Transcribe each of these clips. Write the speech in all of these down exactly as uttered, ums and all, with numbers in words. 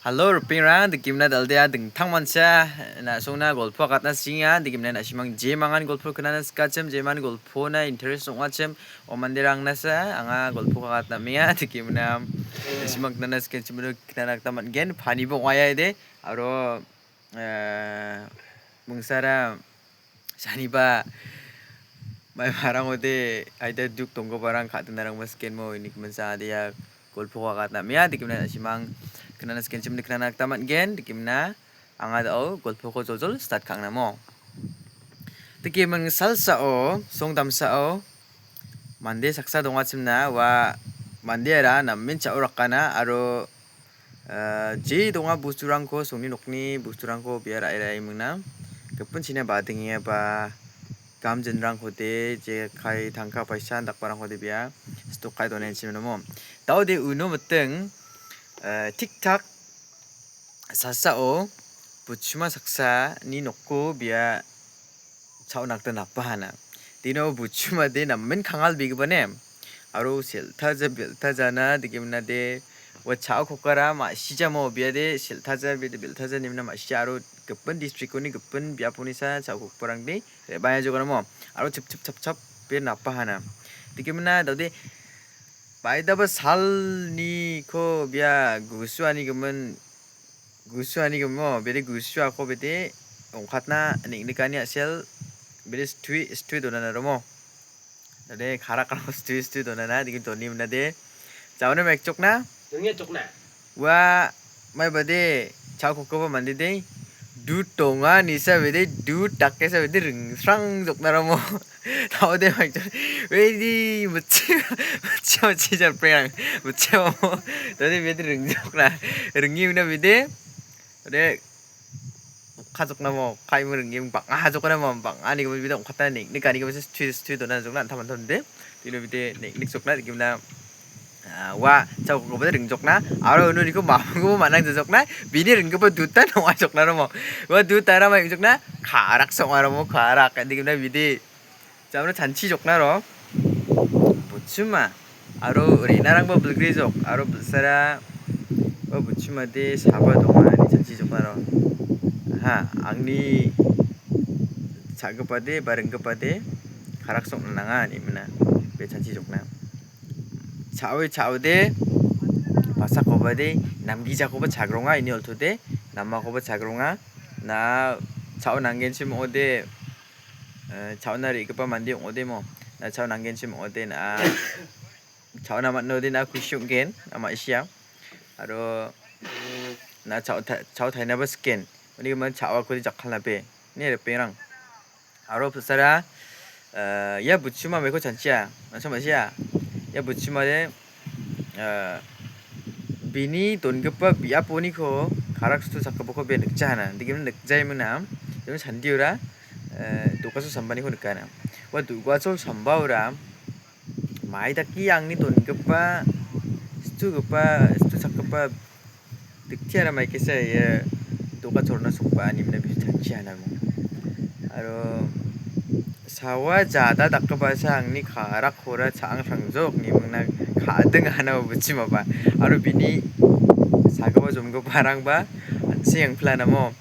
Halo, ripengrang, dikimna dal·dea dingtangmancha na·songna golpo agatna sienga, dikimna na·simang jemangan golpo knana sikachim, jeman golpona interest ong·achim, o manderangnasa anga golpo agatna amenga, dikimna na·simang knana sikachim, knana gita man·gen, panibo ong·aia ide, aro, eh, mingsara Saniba, mai marang ode, aida duk tonggiparang ka·dinarangba sikenmo, inik minsa adia golpo agatna amenga, dikimna na·simang knana sikenchim, knana gita man·gen, dikimna anga da·o golpoko joljol start ka·ngnamo. Dikiming salsao, song damsao, mande saksa dongachimna, ua mandeara namen cha·o rakana, aro Ah, je donga bosturangko, songni nokni bosturangko bia ra·e ra·e mingna. Gipin china badingeba gamjinrangkode, jekai tangka paisa dakbarangkode bia stok ka·e donenchim namo. Daode uno miting, eh, tik-tak sasao butchuma saksani nokko bia cha·o nangta napahana. Dino butchumade namen kangalbegipane. Aro seltaja beltajana dikimnade. Ua cha·o kokara ma·sijamo biade seltaja bede beltaja nimna ma·sija aro gipin district-oni gipin biaponisa cha·o kokarangde re·bae joganamo. Aro chip chip chap chap be napahana. Dikimna daode baidaba salniko bia gusuanigimin Gusuanigimo, bede gusuako bede ong·katna neng·nikani a·sel bede stui, stui donana romo. Dade karakrangko stui, stui donana, digi doni minade. Jaone maikchokna? Donge chokna? Ua, mai bade, cha·o kokoba mandede. Du tonga nisa bede, du takesa bede ringsrang jokna romo. Tao de mai. Wedi, mutsi, mutsi, mutsi, jar preng. Mutsi, mo. Tadi wedi ringjokna. Ringgi una wedi. Tadi kajokna mo, kai mo ringgi bang-, ah, jokna mo, bang-, ani ko wedi ongkatna ning, ni kani ko wedi stui, stui dona jokna, antam, antam de. Tino wedi ning, ning jokna, gimna. Ah, ua, cha·o kokoba ringjokna. Aro uno niko mamongo manang jajokna. Bini ringgipa duta nonga jokna romo. Ua duta ra mai jokna. Karak songa romo, karak. Dikimna wedi. Jamna chanchi joknaro butchuma aro re·narangba bilgrijok aro bi·sara ua butchumade saba donga ine chanchi joknaro. Ha, angni cha·gipade ba ringgipade karak sokna nanga ine mina be chanchi jokna. Cha·ode, cha·ode, basakobade, namgijakoba chagronga ine oltode, namakoba chagronga. Na cha·o nanggenchim ong·ode, eh, cha·ona re·gipa mande ong·ode mo. Na cha·o nanggenchim ong·ode na cha·ona man·ode na kusi ong·gen, na ma·sia. Aro na cha·o ta-, cha·o tainaba siken. Uni gimin cha·o akode jakkalnabe. Ne ripengrang. Aro bi·sara, eh, ia butchuma meko chanchia. Mansong ma·sia. Ia butchumade ah, bini dongipa biaponiko karak situ sakgipako be nikjahana. Dikemna nikjaimina, ian sandiora, eh, do·gachol sambaniko nikana. Ua do·gachol sambaora mai dake angni dongipa situgipa, situ sakgipa diktiara maikesa ia do·gacholna sokba animna bisu chanchianamo. Aro Sawa jada dakgipasa angni karakora cha·angchrangjok, nimingna ka·ding hana butchimaba. Aro bini sagipa jomgiparangba an·seng angplanamo.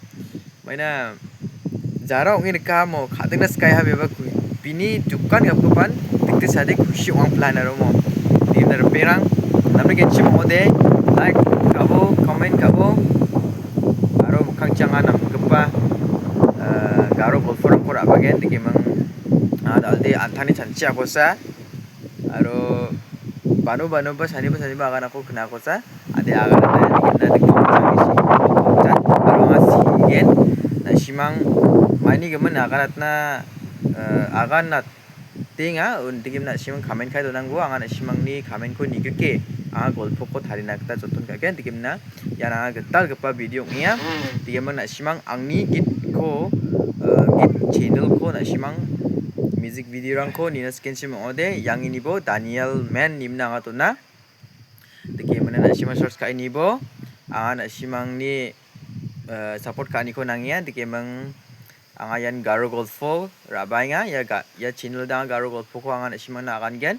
Maina jara ong·e nikamo, ka·dingna sky ha beba ku-, bini dukan gapgipan dikde sade kusi ong·angplan aromo. Nimna ripengrang, namni genchim ong·ode, like ka·bo, comment ka·bo, aro mikkangchi anga namgipa, eh, garo golporangko ra·bagen dikeming. Ah, dal·de an·tangni chanchiakosa, aro bano banoba saniba saniba aganako knakosa, ade aganatna nikna dikna aro anga singen, na·simang maini gimin aganatna, eh, aganatenga, un-, dikimna na·simang comment ka·e donangbo, anga na·simangni comment-ko nigrike, anga golpoko tarina gita joton ka·gen, dikimna. Ian anga gitalgipa video ong·enga. Dikemang na·simang angni gitko, eh, git channel-ko na·simang music video-rangko nina sikenchim ong·ode, ianginibo Daniel Man nimna anga dona. Dikemana na·simang search ka·inibo, anga na·simangni, eh, support ka·aniko nangenga. Dikemang anga ian Garo Golpo ra·baenga. Ia ga-, ia channel-de anga Garo Golpoko anga na·simangna agangen.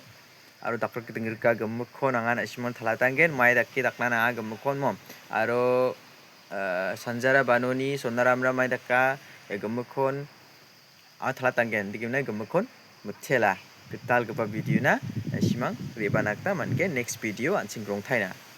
Aro dakgrika dingrika gimikkon anga na·simon talatanggen, mai dake dakna nanga gimikkon mo. Aro eh, Sanjara Banoni Sonaram Ramai daka, eh, gimikkon, ah, talatanggen, digimna gimikkon, mitela, gitalgipa video na, eh, simang, rebana gita man·gen, next video an·ching rongtaina.